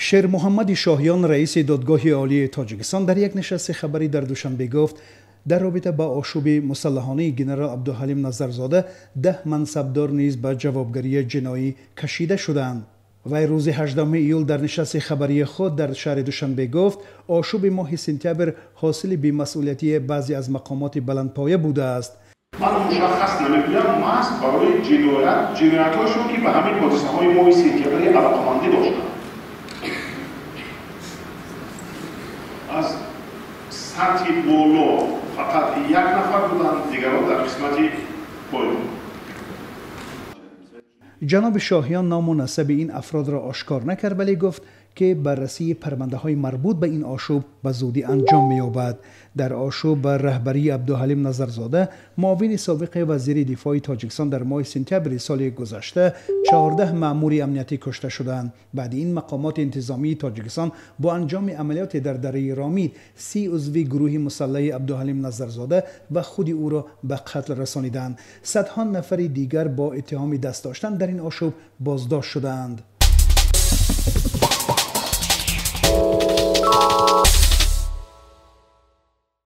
Шермуҳаммади Шоҳиён, раиси Додгоҳи Олии Тоҷикистон, дар як нишасти хабарӣ дар Душанбе гуфт, дар робита ба ошӯби мусаллаҳонаи генерал Абдуҳалим Назарзода 10 мансабдор низ ба ҷавобгарии ҷиноӣ кашида шуданд. Вай рӯзи 18 июл дар нишасти хабарии худ дар шаҳри Душанбе гуфт, ошӯби моҳи сентябр ҳосили бемасъулиятии баъзе аз мақомоти баландпоя будааст. Ман мушаххас намегӯям, маҳз барои ҷиноятҳошон, ки ба ҳамин ҳодисаҳои моҳи сентябри алоқамандӣ доштанд, аз сатҳи боло фақат як нафар буданд, дигарон дар қисмати поён. Ҷаноби Шоҳиён ному насаби ин афродро ошкор накард, вале гуфт, ки баррасии парвандаҳои марбут ба ин ошӯб ба зудӣ анҷом меёбад. Дар ошӯб ба раҳбарии Абдуҳалим Назарзода, муовини собиқи вазири дифои Тоҷикистон, дар моҳи сентябри соли гузашта 14 маъмури амниятӣ кушта шуданд. Баъди ин мақомоти интизомии Тоҷикистон бо анҷоми амалиёте дар дараи Ромид 30 узви гурӯҳи мусаллаҳи Абдуҳалим Назарзода ва худи ӯро ба қатл расониданд. Садҳо нафари дигар бо иттиҳоми даст доштан дар ин ошӯб боздошт шудаанд.